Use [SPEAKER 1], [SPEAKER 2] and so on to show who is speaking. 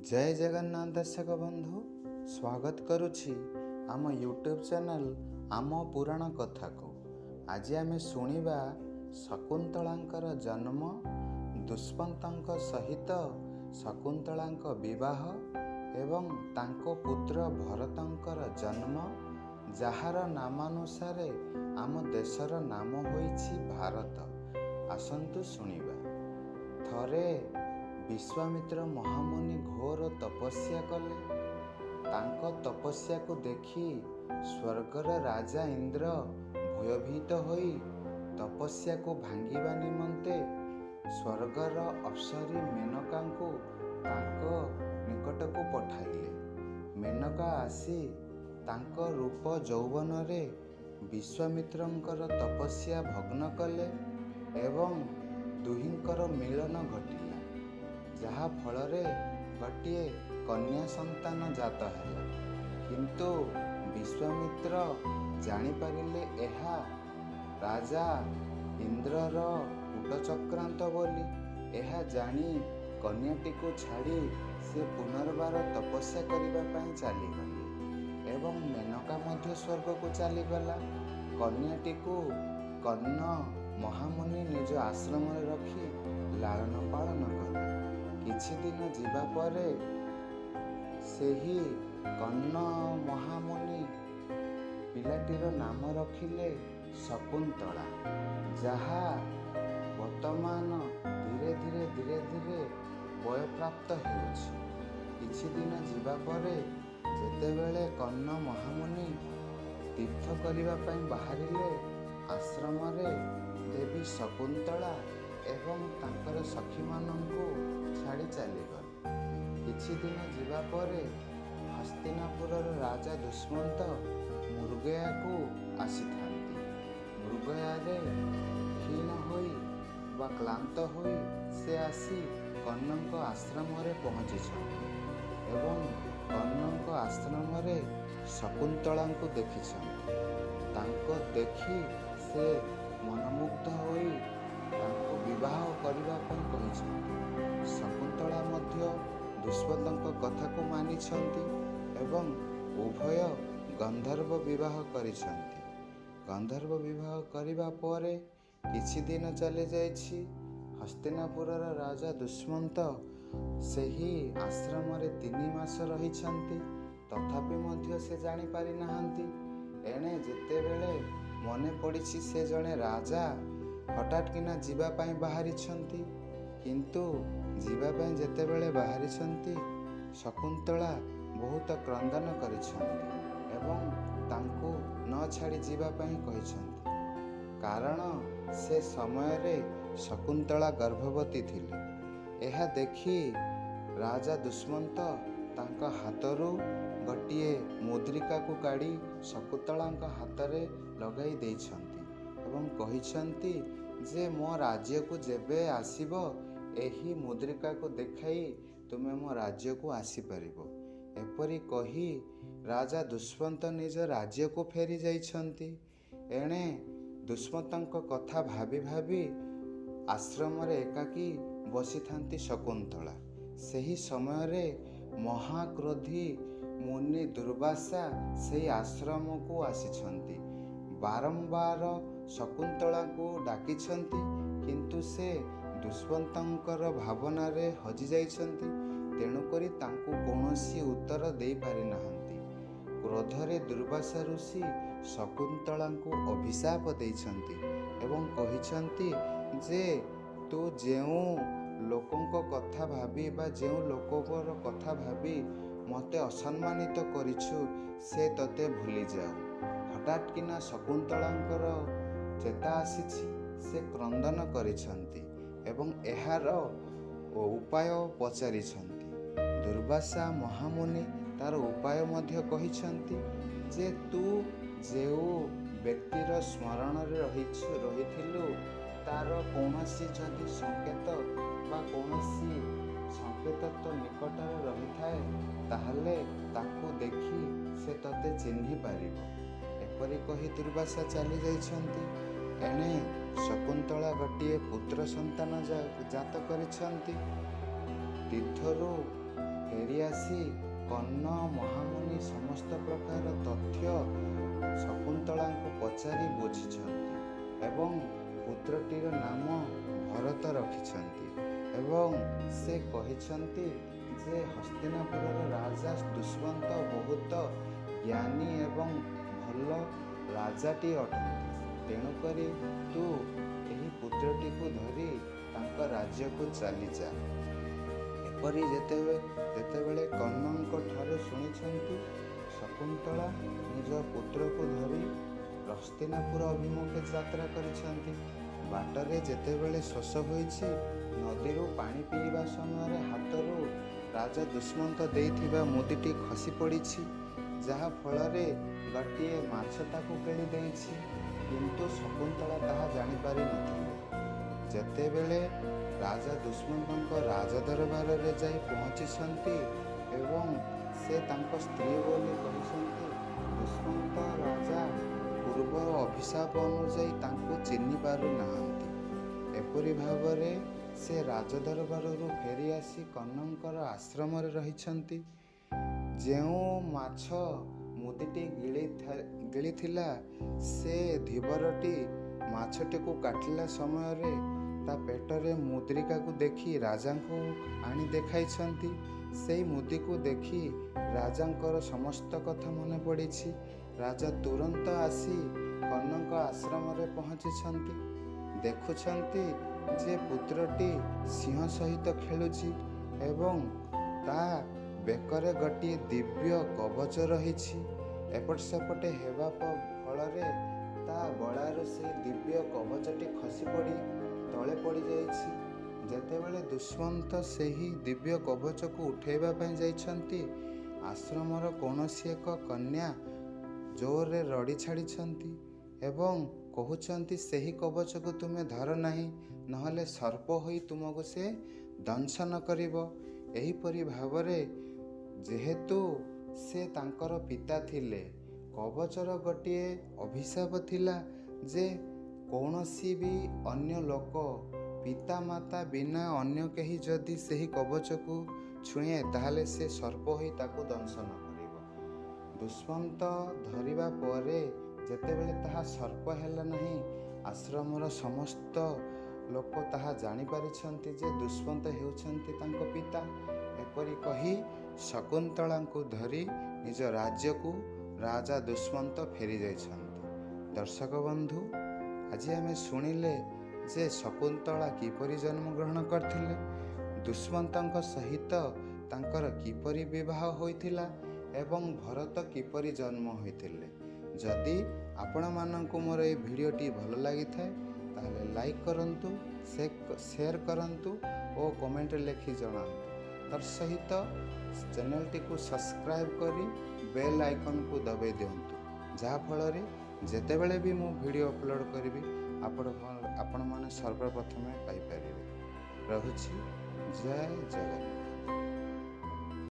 [SPEAKER 1] ଜୟ ଜଗନ୍ନାଥ ଦର୍ଶକ ବନ୍ଧୁ, ସ୍ୱାଗତ କରୁଛି ଆମ ୟୁଟ୍ୟୁବ୍ ଚ୍ୟାନେଲ୍ ଆମ ପୁରାଣ କଥାକୁ। ଆଜି ଆମେ ଶୁଣିବା ଶକୁନ୍ତଳାଙ୍କର ଜନ୍ମ, ଦୁଷ୍ମନ୍ତଙ୍କ ସହିତ ଶକୁନ୍ତଳାଙ୍କ ବିବାହ ଏବଂ ତାଙ୍କ ପୁତ୍ର ଭରତଙ୍କର ଜନ୍ମ, ଯାହାର ନାମାନୁସାରେ ଆମ ଦେଶର ନାମ ହୋଇଛି ଭାରତ। ଆସନ୍ତୁ ଶୁଣିବା। ଥରେ ବିଶ୍ୱାମିତ୍ର ମହାମୁନି ଘୋର ତପସ୍ୟା କଲେ। ତାଙ୍କ ତପସ୍ୟାକୁ ଦେଖି ସ୍ୱର୍ଗର ରାଜା ଇନ୍ଦ୍ର ଭୟଭୀତ ହୋଇ ତପସ୍ୟାକୁ ଭାଙ୍ଗିବା ନିମନ୍ତେ ସ୍ୱର୍ଗର ଅପ୍ସରୀ ମେନକାଙ୍କୁ ତାଙ୍କ ନିକଟକୁ ପଠାଇଲେ। ମେନକା ଆସି ତାଙ୍କ ରୂପ ଯୌବନରେ ବିଶ୍ୱାମିତ୍ରଙ୍କର ତପସ୍ୟା ଭଗ୍ନ କଲେ ଏବଂ ଦୁହିଁଙ୍କର ମିଳନ ଘଟିଲା, ଯାହା ଫଳରେ ଗୋଟିଏ କନ୍ୟା ସନ୍ତାନ ଜାତ ହେଲା। କିନ୍ତୁ ବିଶ୍ୱାମିତ୍ର ଜାଣିପାରିଲେ ଏହା ରାଜା ଇନ୍ଦ୍ରର କୂଟଚକ୍ରାନ୍ତ ବୋଲି। ଏହା ଜାଣି କନ୍ୟାଟିକୁ ଛାଡ଼ି ସେ ପୁନର୍ବାର ତପସ୍ୟା କରିବା ପାଇଁ ଚାଲିଗଲେ ଏବଂ ମେନକା ମଧ୍ୟ ସ୍ୱର୍ଗକୁ ଚାଲିଗଲା। କନ୍ୟାଟିକୁ କର୍ଣ୍ଣ ମହାମୁନି ନିଜ ଆଶ୍ରମରେ ରଖି ଲାଳନ ପାଳନ କଲେ। କିଛି ଦିନ ଯିବା ପରେ ସେହି କର୍ଣ୍ଣ ମହାମୁନି ପିଲାଟିର ନାମ ରଖିଲେ ଶକୁନ୍ତଳା, ଯାହା ବର୍ତ୍ତମାନ ଧୀରେ ଧୀରେ ଧୀରେ ଧୀରେ ବୟପ୍ରାପ୍ତ ହେଉଛି। କିଛି ଦିନ ଯିବା ପରେ ଯେତେବେଳେ କର୍ଣ୍ଣ ମହାମୁନି ତୀର୍ଥ କରିବା ପାଇଁ ବାହାରିଲେ, ଆଶ୍ରମରେ ଦେବୀ ଶକୁନ୍ତଳା ଏବଂ ତାଙ୍କର ସଖୀମାନଙ୍କୁ ଛାଡ଼ି ଚାଲିଗଲେ। କିଛି ଦିନ ଯିବା ପରେ ହସ୍ତିନାପୁରର ରାଜା ଦୁଷ୍ମନ୍ତ ମୃଗୟାକୁ ଆସିଥାନ୍ତି। ମୃଗୟାରେ କ୍ଷୀଣ ହୋଇ ବା କ୍ଳାନ୍ତ ହୋଇ ସେ ଆସି କର୍ଣ୍ଣଙ୍କ ଆଶ୍ରମରେ ପହଞ୍ଚିଛନ୍ତି ଏବଂ କର୍ଣ୍ଣଙ୍କ ଆଶ୍ରମରେ ଶକୁନ୍ତଳାଙ୍କୁ ଦେଖିଛନ୍ତି। ତାଙ୍କ ଦେଖି ସେ ମନମୁଗ୍ଧ ହୋଇ ତାଙ୍କୁ ବିବାହ କରିବା ପାଇଁ କହିଛନ୍ତି। ଶକୁନ୍ତଳା ମଧ୍ୟ ଦୁଷ୍ମନ୍ତଙ୍କ କଥାକୁ ମାନିଛନ୍ତି ଏବଂ ଉଭୟ ଗନ୍ଧର୍ବ ବିବାହ କରିଛନ୍ତି। ଗନ୍ଧର୍ବ ବିବାହ କରିବା ପରେ କିଛି ଦିନ ଚାଲିଯାଇଛି। ହସ୍ତିନାପୁରର ରାଜା ଦୁଷ୍ମନ୍ତ ସେହି ଆଶ୍ରମରେ 3 ମାସ ରହିଛନ୍ତି, ତଥାପି ମଧ୍ୟ ସେ ଜାଣିପାରି ନାହାନ୍ତି। ଏଣେ ଯେତେବେଳେ ମନେ ପଡ଼ିଛି ସେ ଜଣେ ରାଜା, ହଠାତ୍ କିନା ଯିବା ପାଇଁ ବାହାରିଛନ୍ତି। କିନ୍ତୁ ଯିବା ପାଇଁ ଯେତେବେଳେ ବାହାରିଛନ୍ତି, ଶକୁନ୍ତଳା ବହୁତ କ୍ରନ୍ଦନ କରିଛନ୍ତି ଏବଂ ତାଙ୍କୁ ନ ଛାଡ଼ି ଯିବା ପାଇଁ କହିଛନ୍ତି, କାରଣ ସେ ସମୟରେ ଶକୁନ୍ତଳା ଗର୍ଭବତୀ ଥିଲେ। ଏହା ଦେଖି ରାଜା ଦୁଷ୍ମନ୍ତ ତାଙ୍କ ହାତରୁ ଗୋଟିଏ ମୁଦ୍ରିକାକୁ କାଢ଼ି ଶକୁନ୍ତଳାଙ୍କ ହାତରେ ଲଗାଇ ଦେଇଛନ୍ତି ଏବଂ କହିଛନ୍ତି ଯେ ମୋ ରାଜ୍ୟକୁ ଯେବେ ଆସିବ, ଏହି ମୁଦ୍ରିକାକୁ ଦେଖାଇ ତୁମେ ମୋ ରାଜ୍ୟକୁ ଆସିପାରିବ। ଏପରି କହି ରାଜା ଦୁଷ୍ମନ୍ତ ନିଜ ରାଜ୍ୟକୁ ଫେରି ଯାଇଛନ୍ତି। ଏଣେ ଦୁଷ୍ମନ୍ତଙ୍କ କଥା ଭାବି ଭାବି ଆଶ୍ରମରେ ଏକାକୀ ବସିଥାନ୍ତି ଶକୁନ୍ତଳା। ସେହି ସମୟରେ ମହାକ୍ରୋଧୀ ମୁନି ଦୁର୍ବାସା ସେହି ଆଶ୍ରମକୁ ଆସିଛନ୍ତି। ବାରମ୍ବାର ଶକୁନ୍ତଳାଙ୍କୁ ଡାକିଛନ୍ତି, କିନ୍ତୁ ସେ ଦୁଷ୍ମନ୍ତଙ୍କର ଭାବନାରେ ହଜିଯାଇଛନ୍ତି, ତେଣୁକରି ତାଙ୍କୁ କୌଣସି ଉତ୍ତର ଦେଇପାରିନାହାନ୍ତି। କ୍ରୋଧରେ ଦୁର୍ବାସା ଋଷି ଶକୁନ୍ତଳାଙ୍କୁ ଅଭିଶାପ ଦେଇଛନ୍ତି ଏବଂ କହିଛନ୍ତି ଯେ ତୁ ଯେଉଁ ଲୋକଙ୍କ କଥା ଭାବି ବା ଯେଉଁ ଲୋକଙ୍କର କଥା ଭାବି ମୋତେ ଅସମ୍ମାନିତ କରିଛୁ, ସେ ତୋତେ ଭୁଲିଯାଉ। ହଠାତ୍ କିନା ଶକୁନ୍ତଳାଙ୍କର ଚେତା ଆସିଛି। ସେ କ୍ରନ୍ଦନ କରିଛନ୍ତି ଏବଂ ଏହାର ଉପାୟ ପଚାରିଛନ୍ତି। ଦୁର୍ବାସା ମହାମୁନି ତାର ଉପାୟ ମଧ୍ୟ କହିଛନ୍ତି ଯେ ତୁ ଯେଉଁ ବ୍ୟକ୍ତିର ସ୍ମରଣରେ ରହିଥିଲୁ, ତାର କୌଣସି ଯଦି ସଂକେତ ବା କୌଣସି ସଂକେତ ତୋ ନିକଟରେ ରହିଥାଏ, ତାହେଲେ ତାକୁ ଦେଖି ସେ ତୋତେ ଚିହ୍ନି ପାରିବ। ଏପରି କହି ଦୁର୍ବାସା ଚାଲି ଯାଇଛନ୍ତି। ଏଣେ ଶକୁନ୍ତଳା ଗୋଟିଏ ପୁତ୍ର ସନ୍ତାନ ଜାତ କରିଛନ୍ତି। ତୀର୍ଥରୁ ଫେରିଆସି କର୍ଣ୍ଣ ମହାମୁନି ସମସ୍ତ ପ୍ରକାର ତଥ୍ୟ ଶକୁନ୍ତଳାଙ୍କୁ ପଚାରି ବୁଝିଛନ୍ତି ଏବଂ ପୁତ୍ରଟିର ନାମ ଭରତ ରଖିଛନ୍ତି ଏବଂ ସେ କହିଛନ୍ତି ଯେ ହସ୍ତିନାପୁରର ରାଜା ଦୁଷ୍ମନ୍ତ ବହୁତ ଜ୍ଞାନୀ ଏବଂ ଭଲ ରାଜାଟି ଅଟନ୍ତି, ତେଣୁକରି ତୁ ଏହି ପୁତ୍ରଟିକୁ ଧରି ତାଙ୍କ ରାଜ୍ୟକୁ ଚାଲିଯା। ଏପରି ଯେତେବେଳେ କର୍ଣ୍ଣଙ୍କ ଠାରୁ ଶୁଣିଛନ୍ତି, ଶକୁନ୍ତଳା ନିଜ ପୁତ୍ରକୁ ଧରି ହସ୍ତିନାପୁର ଅଭିମୁଖେ ଯାତ୍ରା କରିଛନ୍ତି। ବାଟରେ ଯେତେବେଳେ ଶୋଷ ହୋଇଛି, ନଦୀରୁ ପାଣି ପିଇବା ସମୟରେ ହାତରୁ ରାଜା ଦୁଷ୍ମନ୍ତ ଦେଇଥିବା ମୁଦିଟି ଖସି ପଡ଼ିଛି, ଯାହାଫଳରେ ଗୋଟିଏ ମାଛ ତାକୁ ଗିଳି ଦେଇଛି। କିନ୍ତୁ ଶକୁନ୍ତଳା ତାହା ଜାଣିପାରି ନଥିଲେ। ଯେତେବେଳେ ରାଜା ଦୁଷ୍ମନ୍ତଙ୍କ ରାଜ ଦରବାରରେ ଯାଇ ପହଞ୍ଚିଛନ୍ତି ଏବଂ ସେ ତାଙ୍କ ସ୍ତ୍ରୀ ବୋଲି କହିଛନ୍ତି, ଦୁଷ୍ମନ୍ତ ରାଜା ପୂର୍ବ ଅଭିଶାପ ଅନୁଯାୟୀ ତାଙ୍କୁ ଚିହ୍ନି ପାରୁନାହାନ୍ତି। ଏପରି ଭାବରେ ସେ ରାଜଦରବାରରୁ ଫେରିଆସି କର୍ଣ୍ଣଙ୍କର ଆଶ୍ରମରେ ରହିଛନ୍ତି। ଯେଉଁ ମାଛ ମୁଦିଟି ଗିଳିଥିଲା, ସେ ଧୀବରଟି ମାଛଟିକୁ କାଟିଲା ସମୟରେ ତା ପେଟରେ ମୁଦ୍ରିକାକୁ ଦେଖି ରାଜାଙ୍କୁ ଆଣି ଦେଖାଇଛନ୍ତି। ସେଇ ମୁଦିକୁ ଦେଖି ରାଜାଙ୍କର ସମସ୍ତ କଥା ମନେ ପଡ଼ିଛି। ରାଜା ତୁରନ୍ତ ଆସି କର୍ଣ୍ଣଙ୍କ ଆଶ୍ରମରେ ପହଞ୍ଚିଛନ୍ତି। ଦେଖୁଛନ୍ତି ଯେ ପୁତ୍ରଟି ସିଂହ ସହିତ ଖେଳୁଛି ଏବଂ ତା ବେକରେ ଗୋଟିଏ ଦିବ୍ୟ କବଚ ରହିଛି। ଏପଟ ସେପଟ ହେବା ଫଳରେ ତା ଗଳାରୁ ସେଇ ଦିବ୍ୟ କବଚଟି ଖସି ପଡ଼ି ତଳେ ପଡ଼ିଯାଇଛି। ଯେତେବେଳେ ଦୁଷ୍ମନ୍ତ ସେହି ଦିବ୍ୟ କବଚକୁ ଉଠାଇବା ପାଇଁ ଯାଇଛନ୍ତି, ଆଶ୍ରମର କୌଣସି ଏକ କନ୍ୟା ଜୋରରେ ରଡ଼ି ଛାଡ଼ିଛନ୍ତି ଏବଂ କହୁଛନ୍ତି, ସେହି କବଚକୁ ତୁମେ ଧର ନାହିଁ, ନହେଲେ ସର୍ପ ହୋଇ ତୁମକୁ ସେ ଦଂଶନ କରିବ। ଏହିପରି ଭାବରେ ଯେହେତୁ ସେ ତାଙ୍କର ପିତା ଥିଲେ, କବଚର ଗୋଟିଏ ଅଭିଶାପ ଥିଲା ଯେ କୌଣସି ବି ଅନ୍ୟ ଲୋକ ପିତାମାତା ବିନା ଅନ୍ୟ କେହି ଯଦି ସେହି କବଚକୁ ଛୁଏଁ, ତାହେଲେ ସେ ସର୍ପ ହୋଇ ତାକୁ ଦଂଶନ କରିବ। ଦୁଷ୍ମନ୍ତ ଧରିବା ପରେ ଯେତେବେଳେ ତାହା ସର୍ପ ହେଲା ନାହିଁ, ଆଶ୍ରମର ସମସ୍ତ ଲୋକ ତାହା ଜାଣିପାରିଛନ୍ତି ଯେ ଦୁଷ୍ମନ୍ତ ହେଉଛନ୍ତି ତାଙ୍କ ପିତା। ଏପରି କହି ଶକୁନ୍ତଳାଙ୍କୁ ଧରି ନିଜ ରାଜ୍ୟକୁ ରାଜା ଦୁଷ୍ମନ୍ତ ଫେରିଯାଇଛନ୍ତି। ଦର୍ଶକ ବନ୍ଧୁ, ଆଜି ଆମେ ଶୁଣିଲେ ଯେ ଶକୁନ୍ତଳା କିପରି ଜନ୍ମଗ୍ରହଣ କରିଥିଲେ, ଦୁଷ୍ମନ୍ତଙ୍କ ସହିତ ତାଙ୍କର କିପରି ବିବାହ ହୋଇଥିଲା ଏବଂ ଭରତ କିପରି ଜନ୍ମ ହୋଇଥିଲେ। ଯଦି ଆପଣମାନଙ୍କୁ ମୋର ଏହି ଭିଡ଼ିଓଟି ଭଲ ଲାଗିଥାଏ, ତାହେଲେ ଲାଇକ୍ କରନ୍ତୁ, ସେୟାର କରନ୍ତୁ ଓ କମେଣ୍ଟରେ ଲେଖି ଜଣାନ୍ତୁ। ତତ୍ ସହିତ ଚ୍ୟାନେଲଟିକୁ ସବସ୍କ୍ରାଇବ୍ କରି ବେଲ୍ ଆଇକନ୍କୁ ଦବାଇ ଦିଅନ୍ତୁ, ଯାହାଫଳରେ ଯେତେବେଳେ ବି ମୁଁ ଭିଡ଼ିଓ ଅପଲୋଡ଼ କରିବି, ଆପଣମାନେ ସର୍ବପ୍ରଥମେ ପାଇପାରିବେ। ରହୁଛି, ଜୟ ଜଗନ୍ନାଥ।